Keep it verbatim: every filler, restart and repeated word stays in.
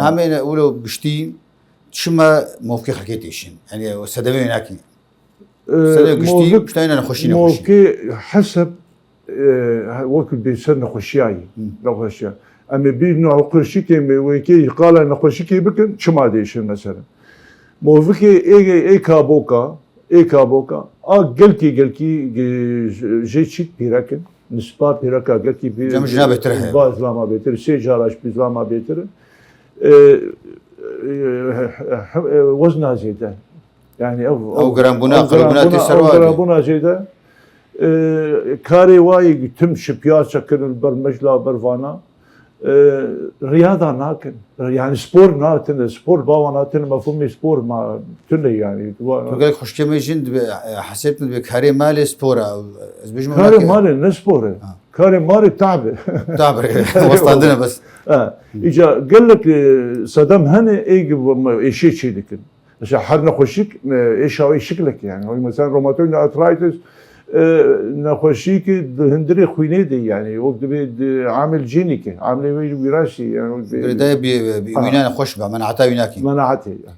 Hemê ne wilo giştî çima movkê xelkê têşin? Yani o sedemê wê nakî. Sedemê giştî, movk-, piştayî ne nexweşî, nexweşî. Movkê heseb, e, wekî bê ser nexweşiyayî. Nexweşiya. Em ê bî nû qirşikê me wekê qala nexweşikê bikin, çima dêşin mesela. Movikê ê, ê kaboka, ê kaboka, a gelkî, gelkî, e, jê çîk pîrek in. Nispa pîreka gelkî pîrek. Cem ji na bêtir heye. Ba zilama bêtir, sê cara ji zilama bêtir in. E, e, e, e, wezna zêde. Yani ev, ev giranbûna, ev qelibûna tê ser wa bê. Giranbûna zêde. E, karê wayî tim şipya çekirin ber mecla, ber vana. E, riyada nakin. Yani spor na tine, spor bawana tine, mefhumê spor ma tine yani. Tu gelek xweşkê me jin dibe, e, hesêb dibe karê malê spor e. Ez bijim karê malê ne spor e. Ha. Karê malê tabe. Tabe. Westandine bes. Ha. Îca gelek, e, sedem hene ê, êşê çê dikin. Mesela her nexweşik, e, êşa wê şiklek yani. Wek mesela rheumatoid arthritis, e, nexweşik di hundirê xwînê de yani. Wek dibe di amil jînîk e. Amilê wê wîrasî yani. Wek dibe. Birê dayê bi, bi, ha, wîna nexweş be, menaheta wînakî. Menahete ya.